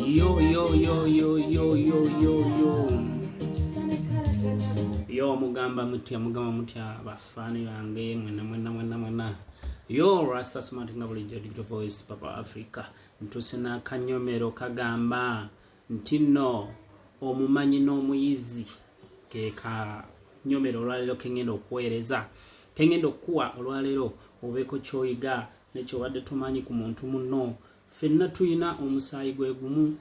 Yo yo yo yo yo yo yo yo yo, mugamba mutya, mugamba mutya bafaani bange mwena mwena mwena mwena? Yo Rasta Smart nga bulijjo, Digital Voice, Papa Africa. Ntuuse n'akanyomero kagamba nti nno omumanyi n'omuyizi. Ke kanyomero olwaleero kengenda okuweereza, kengenda okukuwa olwaleero, obeeko kyoyiga nekyobadde tomanyi ku muntu munno. Ffenna tulina omusaayi gwe gumu,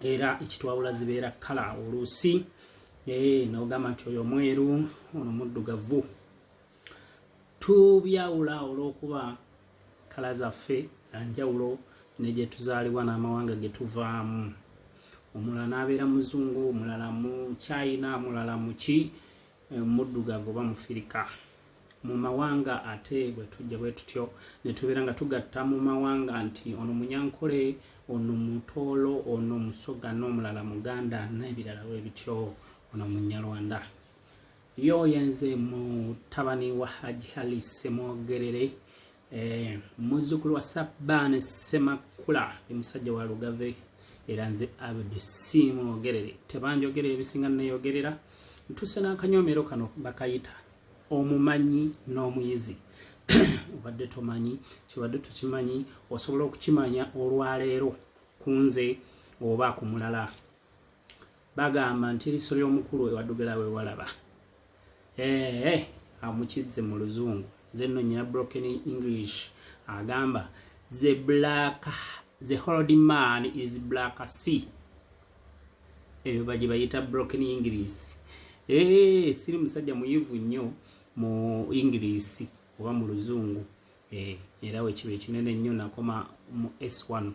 era ekitwawula zibeera colour. Oluusi nogamba nti oyo mweru, ono muddugavu. Tubyawula olw'okuba colour zaffe zanjawulo ne gye tuzaalibwa n'amawanga ge tuvaamu. Omulala n'abeera muzungu, omulala mu China, omulala muki, muddugavu oba mufirika mu mawanga. Ate bwe tujja bwe tutyo ne tubeera nga tugatta mu mawanga nti ono Munyankole, ono Mutoolo, ono Musoga, n'omulala Muganda, n'ebirala bwe bityo, ono Munyarwanda. Yo yenze mutabani wa Haji Ali Semwogerere, muzzukulu wa Sabbaane Semakula, ndi musajja wa Lugave, era nze Abdu Simwogerere. Tebanjogerera ebisinga neyogerera. Ntuse n'akanyomero kano bakayita omumanyi n'omuyizi. Obadde tomanyi, kibadde tukimanyi, osobola okukimanya olwaleero ku nze oba ku mulala. Bagamba nti eriiso ly'omukulu ewaddugala we walaba. Ee, amukizze mu Luzungu, nze nno nyina broken English. Agamba the black, the old man is black sea. Eyo bagye bayita broken English. Ee, siri musajja muyivu nnyo mu English oba mu Luzungu. Era wekiba ekinene nnyo nakoma mu S1,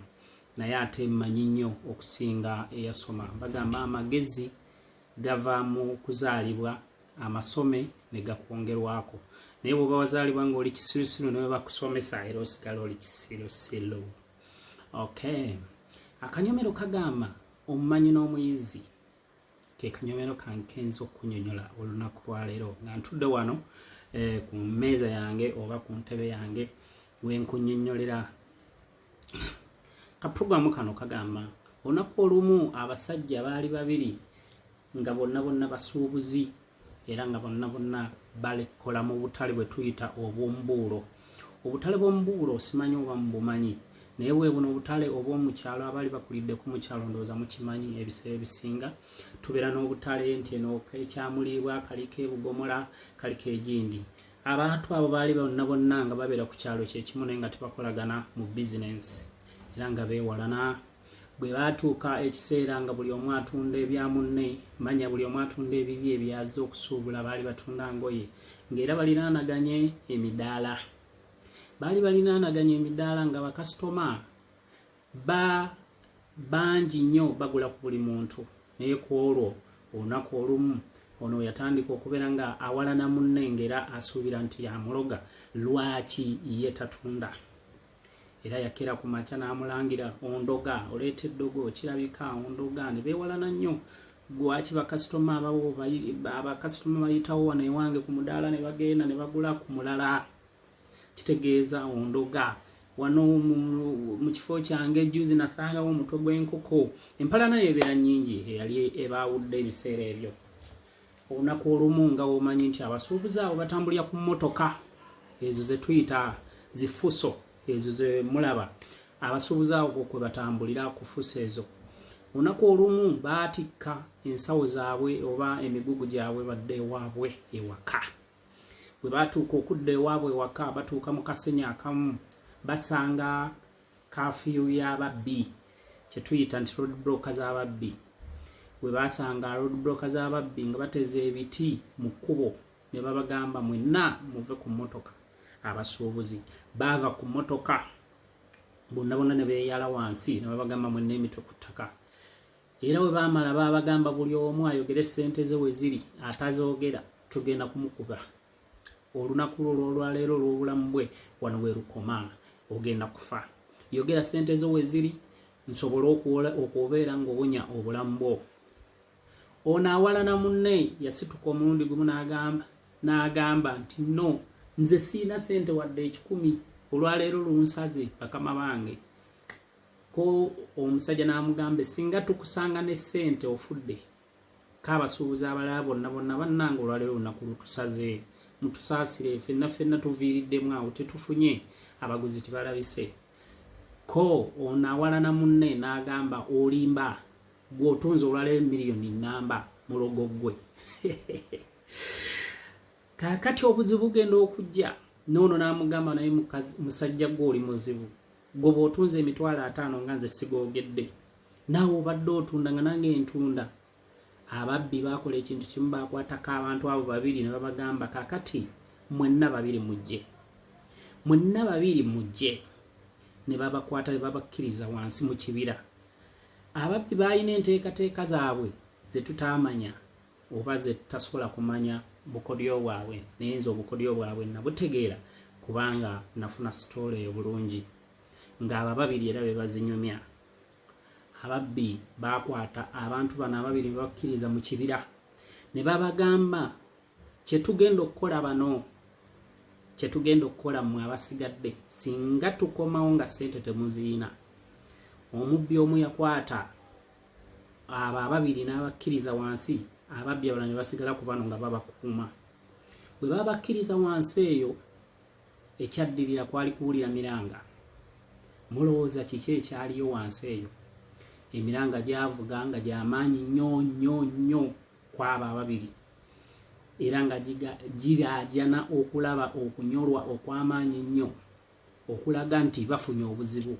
naye ate mmanyi nnyo okusinga eyasoma. Bagamba amagezi gava mu kuzaalibwa, amasome ne gakwongerwako, naye bw'oba wazaalibwa ng'oli kisirusiru, ne bakusomesa, era osigala oli kisirusiru. Okay, akanyomero kagamba omumanyi n'omuyizi, ke kanyomero kankenza okunyonyola olunaku lwaleero nga ntudde wano ku mmeeza yange oba ku ntebe yange wenkunyonyolera. Kapuroguramu kano kagamba olunaku olumu abasajja baali babiri nga bonna bonna basuubuzi, era nga bonna bonna balekola mu butale bwe tuyita obw'omubuulo. Obutale bw'omubuulo simanyi oba mubumanyi, naye bwe buno obutale obw'omukyalo. Abaali bakuliddeko mu kyalo ndowooza mukimanyi. Ebiseera ebisinga tubeera n'obutale nti eno ekyamuliibwa kaliko ebugomola, kaliko egindi. Abantu abo baali bonna bonna nga babeera ku kyalo kyekimu, naye nga tebakolagana mu bizinensi, era nga beewalana. Bwe baatuuka ekiseera nga buli omu atunda ebya munne, manya buli omu atunda ebibye ebyaze okusuubula. Baali batunda ngoye, ng'era baliraanaganye emidaala, baali balinaanaganye emidaala, nga bakasitoma ba bangi nnyo bagula ku buli muntu. Naye ku olwo olunaku olumu ono yatandika okubeera nga awalana munne, ng'era asuubira nti yamuloga, lwaki ye tatunda. Era yakera ku makya n'amulangira, "Ondoga, oleeta eddogo, kirabika ondoga." Ne beewalana nnyo, lwaki bakasitoma abawo, abakasitoma bayitawo wano ewange ku mudaala ne bagenda ne bagula ku mulala, kitegeeza ondoga. Wano mu kifo kyange juzi nasangawo omutwe gw'enkoko. Empalana yebeera nnyingi eyali ebaawudde ebiseera ebyo. Olunaku olumu, nga womanyi nti abasuubuzi abo batambulira ku mmotoka ezo ze tuyita zifuso, ezo ze mulaba abasuubuzi abo kwe batambulira ku fuso ezo, olunaku olumu baatikka ensawo zaabwe oba emigugu gyabwe badde ewaabwe ewaka. Bwe batuuka okudda ewaabwe ewaka, batuuka mu kasenyi akamu, basanga curfew y'ababbi, kyetuyita nti road block z'ababbi. Bwe basanga road block z'ababbi nga bateze ebiti mu kkubo, ne babagamba, "Mwenna muve ku mmotoka." Abasuubuzi baava ku mmotoka bonna bonna ne beeyala wansi, ne babagamba, "Mwenna emitwe ku ttaka." Era bwe baamala baabagamba, "Buli omu ayogere ssente ze we ziri, atazoogera tugenda kumukuba. Olunaku lwo olwolwaleero olw'obulamu bwe wano we lukoma, ogenda kufa. Yogera ssente zo we ziri nsobole okubeera ng'owonya obulamu bwo." Ono awalana munne yasituka omulundi gumu n'agamba nti, "No, nze siina ssente wadde 100. Olwaleero lunsaze, bakama bange." Ko omusajja n'amugamba, singa tukusanga ne ssente ofudde. K'abasuubuzi abalala bonna bonna, bannange, olwaleero olunaku lutusaze, mutusaasire, ffenna ffenna tuviiriddemu awo, tetufunye abaguzi, tebalabise. Ko ono awalana munne n'agamba, olimba, gw'otunze olwaleero miliyoni namba, mulogo ggwe. Kaakati obuzibu bugenda okujja noono n'amugamba, naye musajja gwe oli muzibu, gwe bw'otunze 500,000 nga nze sigoogedde, naawe obadde otunda nga nange ntunda. Ababbi baakola ekintu kimu, baakwatako abantu abo babiri ne babagamba, kaakati mwenna babiri mujje, mwenna babiri mujje. Ne babakwata ne babakkiriza wansi mu kibira. Ababbi baalina enteekateeka zaabwe ze tutaamanya oba ze tutasobola kumanya bukodyo bwabwe, naye nze obukodyo bwabwe nabutegeera kubanga nafuna story eyo bulungi ng'abo ababiri era be bazinyumya. Ababbi baakwata abantu bano ababiri ne babakkiriza mu kibira ne babagamba, kyetugenda okukola bano, kyetugenda okukola mmwe abasigadde, singa tukomawo nga ssente temuziina. Omubbi omu yakwata abo ababiri n'abakkiriza wansi, ababbi abalala ne basigala ku bano nga babakuuma. Bwe babakkiriza wansi eyo, ekyaddirira kwali kuwulira miranga. Mulowooza kiki ekyaliyo wansi eyo? Emiranga gyavuga nga gyamaanyi nnyo nnyo nnyo kwabo ababiri, era nga giraajana okulaba okunyolwa okw'amaanyi ennyo okulaga nti bafunye obuzibu.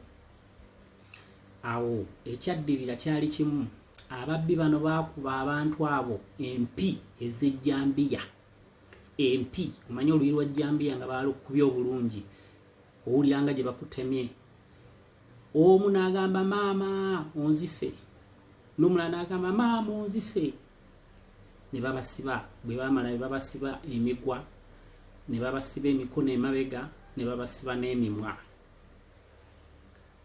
Awo ekyaddirira kyali kimu, ababbi bano baakuba abantu abo empi ez'ejjambiya. Empi, omanyi oluyi lwa jjambiya nga baalukubye obulungi, owulira nga gye bakutemye. Omu n'agamba, maama onzise, n'omulala n'agamba, maama onzise, ne babasiba. Bwe bamala ne babasiba emigwa, ne babasiba emikono emabega, ne babasiba n'emimwa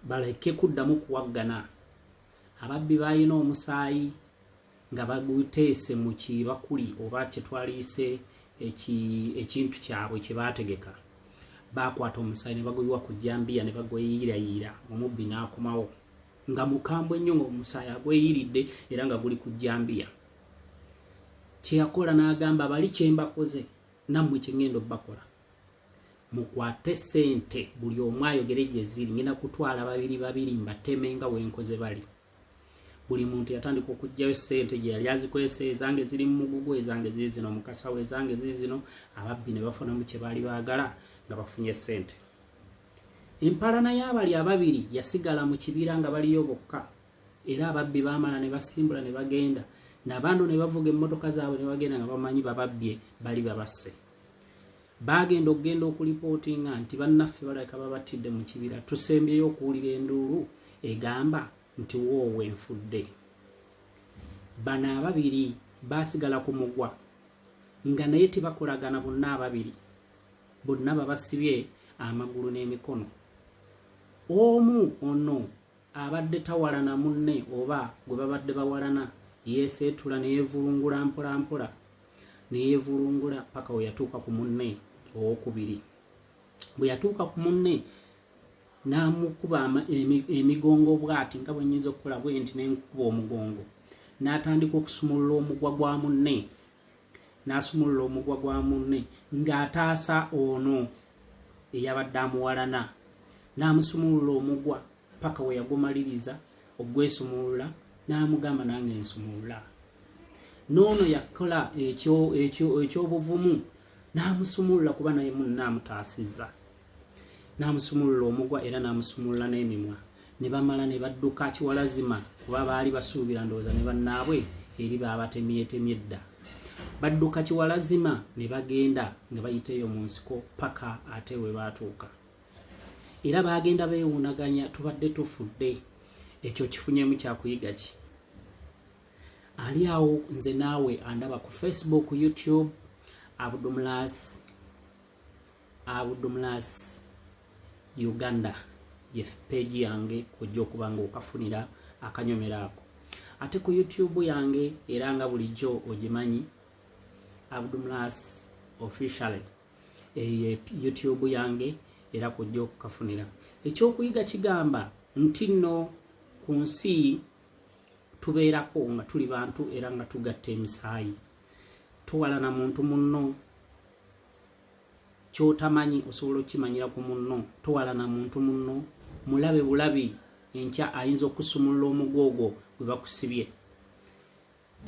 baleke kuddamu kuwaggana. Ababbi baalina omusaayi nga baguteese mu kibakuli oba kyetwaliise ekintu kyabwe kye baategeka. Baakwata omusaayi ne baguyiwa ku jjambiya ne bagweyiirayiira. Omubbi n'akomawo nga mukambwe nnyo, ng'omusaayi agweyiiridde era nga guli ku jjambiya. Kyeyakola n'agamba, bali kyembakoze nammwe kye ŋŋenda obbakola, mukwate ssente, buli omu ayogere gye ziri, ngenda kutwala babiri babiri mbateme nga wenkoze bali. Buli muntu yatandika okuggyayo ssente gye yali azikwese, ezange ziri mu mugugu, ezange ziri zino mu kasawo, ezange ziri zino. Ababbi ne bafunamu kye baali baagala nga bafunye ssente. Empalana y'abali ababiri yasigala mu kibira nga baliyo bokka, era ababbi baamala ne basimbula ne bagenda nabano ne bavuga emmotoka zaabwe ne bagenda nga bamanyi bababbye bali babasse. Baagenda okugenda okulipootinga nti bannaffe balabika babattidde mu kibira, tusembyeyo okuwulira enduulu egamba nti woowe nfudde. Bano ababiri baasigala ku mugwa nga naye tebakolagana bonna ababiri, bonna babasibye amagulu n'emikono. Omu ono abadde tawalana munne oba gwe babadde bawalana yeeseetula ne yeevulungula mpola mpola ne yeevulungula paka we yatuuka ku munne owokubiri. Bwe yatuuka ku munne n'amukuba emigongo bw'ati nga bwe nnyinza okukola bwe nti ne nkuba omugongo, n'atandika okusumulula omugwa gwa munne, n'asumulula omugwa gwa munne ng'ataasa ono eyabadde amuwalana, n'amusumulula omugwa paka we yagumaliriza ogwesumulula, n'amugamba, nange nsumulula. N'ono yakola ekyobuvumu n'amusumulula kuba naye munne amutaasizza, n'amusumulula omugwa era n'amusumulula n'emimwa, ne bamala ne badduka kiwalazima kuba baali basuubira ndowooza ne bannaabwe eri baabatemyetemye dda. Badduka kiwalazima ne bagenda nga bayita eyo mu nsiko paka ate we baatuuka, era baagenda beewuunaganya, tubadde tufudde. Ekyo kifunyemu kyakuyiga ki? Ali awo nze naawe andaba ku Facebook, YouTube, Abdumlas, Abdumlas Uganda ye page yange kojja okuba nga okafunira akanyomero ako. Ate ku YouTube yange era nga bulijjo ogimanyi, Abdumlas Officially, eyo YouTube yange era kujja okukafunira. Ekyokuyiga kigamba nti nno Ku nsi tubeerako nga tuli bantu era nga tugatta emisaayi. Towalana muntu munno, kyotamanyi osobola okukimanyira ku munno. Towalana muntu munno, mulabe bulabi, enkya ayinza okusumulula omugo ogwo gwe bakusibye,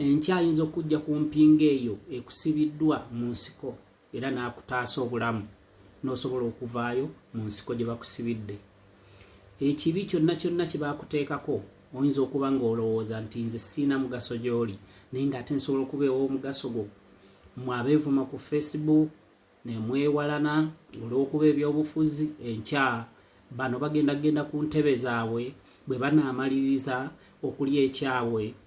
enkya ayinza okujja ku mpinga eyo ekusibiddwa mu nsiko era n'akutaasa obulamu n'osobola okuvaayo mu nsiko gye bakusibidde. Ekibi kyonna kyonna kye bakuteekako, oyinza okuba ng'olowooza nti nze siina mugaso gy'oli, naye ng'ate nsobola okuba ew'omugaso gwo. Mwe abeevuma ku Facebook ne mwewalana olw'okuba ebyobufuzi, enkya bano bagenda kugenda ku ntebe zaabwe, bwe banaamaliriza okulya ekyabwe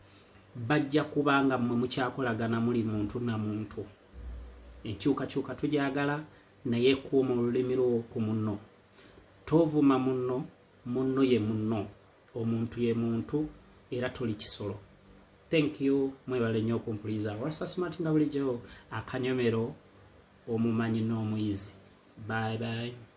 bajja kuba nga mmwe mukyakolagana muli muntu na muntu. Enkyukakyuka tugyagala, naye kuuma olulimi lwo ku munno. Tovuma munno, munno ye munno, omuntu ye muntu era toli kisolo. Thank you, mwebale nnyo okumpuliriza. Rasta Smart nga bulijjo, akanyomero, omumanyi n'omuyizi. Bye bye.